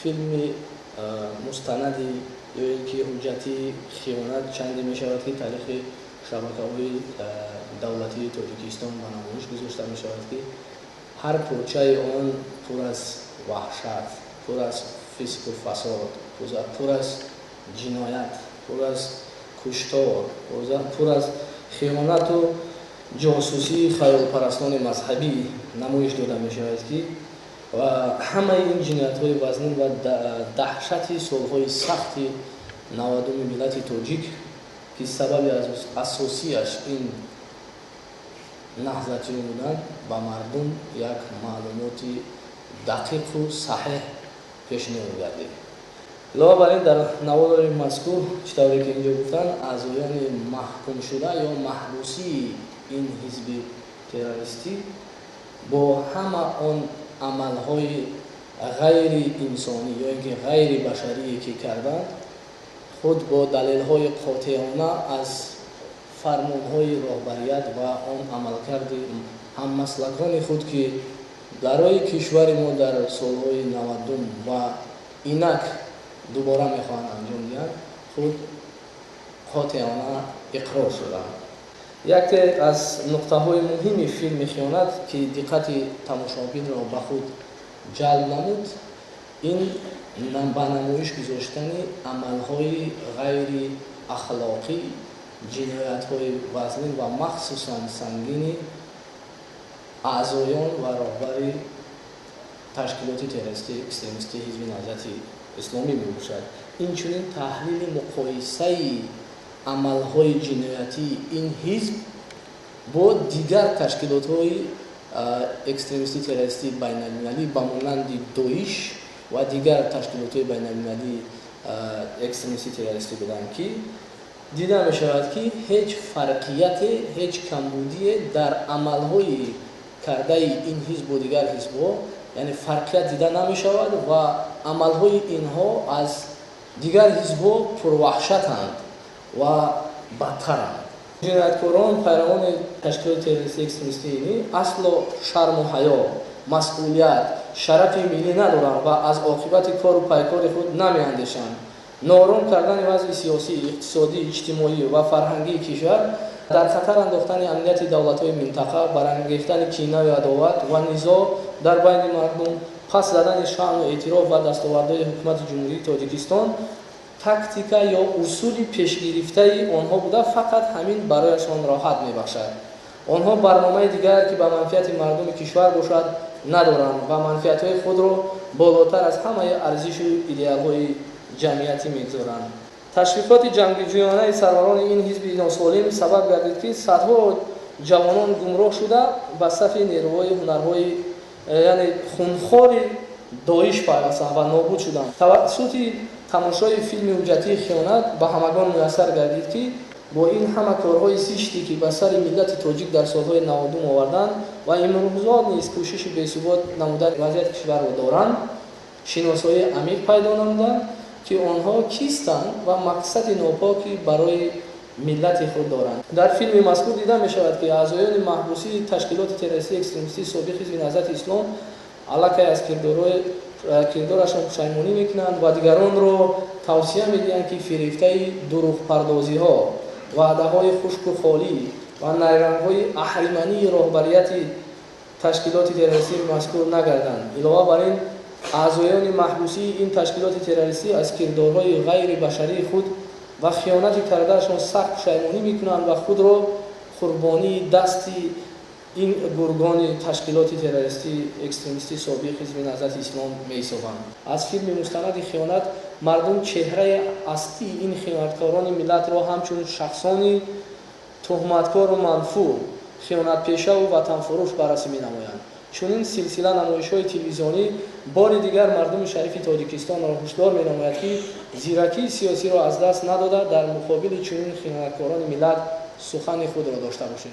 Филми мустанади ё ин ки ҳуҷҷатии «Хиёнат» чанде мешавад, ки таърихи шабакаҳои давлатии Тоҷикистон ба намоиш гузошта мешавад, ки ҳар порчаи он пур аз ваҳшат, пур аз фисқу фасод, пур аз ҷиноят, пур аз куштор, пур аз хиёнату ҷосусии хаёлпарастони мазҳабӣ намоиш дода мешавад, ки ва ҳамаи ин ҷиноятҳои вазнин ва даҳшати солҳои сахти 90-уми миллати тоҷик, ки сабаби асосиаш ин наҳзатиён буданд, ба мардум як маълумоти дақиқу саҳеҳ пешниҳод гардид. Илова бар ин, дар навори мазкур, чӣ тавре ки инҷо гуфтанд, аъзоёни маҳкумшуда ё маҳбусии ин ҳизби террористӣ бо ҳама он амалҳои ғайриинсонӣ ё ин ки ғайрибашарие, ки карданд, худ бо далелҳои қотеона аз фармонҳои роҳбарият ва он амалкарди ҳаммаслакони худ, ки барои кишвари мо дар солҳои 90-ум ва инак дубора мехоҳанд анҷом диҳанд, худ қотеона иқрор шуданд. Яке аз нуқтаҳои муҳими филми «Хиёнат», ки диққати тамошобинро ба худ ҷалб намуд, ин ба намоиш гузоштани амалҳои ғайриахлоқӣ, ҷиноятҳои вазнин ва махсусан сангини аъзоён ва роҳбари ташкилоти террористии экстремистии Ҳизби Наҳзати Исломӣ мебошад. Инчунин таҳлили муқоисаи амалҳои ҷиноятии ин ҳизб бо дигар ташкилотҳои экстремистӣ, террористии байналмилалӣ ба монанди ДОИШ ва дигар ташкилотҳои байналмилалии экстремистӣ, террористӣ буданд, ки дида мешавад, ки ҳеҷ фарқияте, ҳеҷ камбудие дар амалҳои кардаи ин ҳизб бо дигар ҳизбҳо, яъне фарқият дида намешавад ва амалҳои инҳо аз дигар ҳизбҳо пурваҳшатанд ва бадтаранд. Ҷинояткорон, пайравони ташкилоти террористии экстремистии асло шарму ҳаё, масъулият, шарафи миллӣ надоранд ва аз оқибати кору пайкори худ намеандешанд. Ноором кардани вазъи сиёсӣ, иқтисодӣ, иҷтимоӣ ва фарҳангии кишвар, дар хатар андохтани амнияти давлатҳои минтақа, барангехтани кинаю адоват ва низоъ дар байни мардум, пас задани шаъну эътироф ва дастовардҳои ҳукумати Ҷумҳурии Тоҷикистон тактика ё усули пешгирифтаи онҳо буда, фақат ҳамин барояшон роҳат мебахшад. Онҳо барномаи дигар, ки ба манфиати мардуми кишвар бошад, надоранд ва манфиатҳои худро болотар аз ҳамаи арзишу идеалҳои ҷамъиятӣ мегузоранд. Ташвиқоти ҷангҷӯёнаи сарварони ин ҳизби носолим сабаб гардид, ки садҳо ҷавонон гумроҳ шуда, ба сафи нерӯҳои ҳунарҳои, яъне хунхори ДОИШ пайвастанд ва нобуд шуданд. Тавассути тамошои филми ҳуҷҷатии «Хиёнат» ба ҳамагон муяссар гардид, ки бо ин ҳама корҳои зиште, ки ба сари миллати тоҷик дар солҳои 90-ум оварданд ва имрӯзо низ кӯшиши бесубот намудани вазъияти кишварро доранд, шиносоии амиқ пайдо намуданд, ки онҳо кистанд ва мақсади нопоки барои миллати худ доранд. Дар филми мазкур дида мешавад, ки аъзоёни маҳбусии ташкилоти террористии экстремистии собиқ Ҳизби Наҳзати Ислом аллакай аз кирдорашон пушаймонӣ мекунанд ва дигаронро тавсия медиҳанд, ки фирефтаи дурӯғпардозиҳо, ваъдаҳои хушку холӣ ва найрангҳои аҳримании роҳбарияти ташкилоти террористии мазкур нагарданд. Илова бар ин, аъзоёни маҳбусии ин ташкилоти террористӣ аз кирдорҳои ғайрибашарии худ ва хиёнати кардаашон сахт пушаймонӣ мекунанд ва худро қурбонии дасти ин гургони ташкилоти террористии экстремистии собиқ Ҳизби Наҳзати Ислом меҳисобанд. Аз филми мустанади «Хиёнат» мардум чеҳраи аслии ин хиёнаткорони миллатро ҳамчун шахсони туҳматкору манфур, хиёнатпешаву ватанфурӯш баррасӣ менамоянд. Чунин силсила намоишҳои телевизионӣ бори дигар мардуми шарифи Тоҷикистонро ҳушдор менамояд, ки зиракии сиёсиро аз даст надода, дар муқобили чунин хиёнаткорони миллат сухани худро дошта бошем.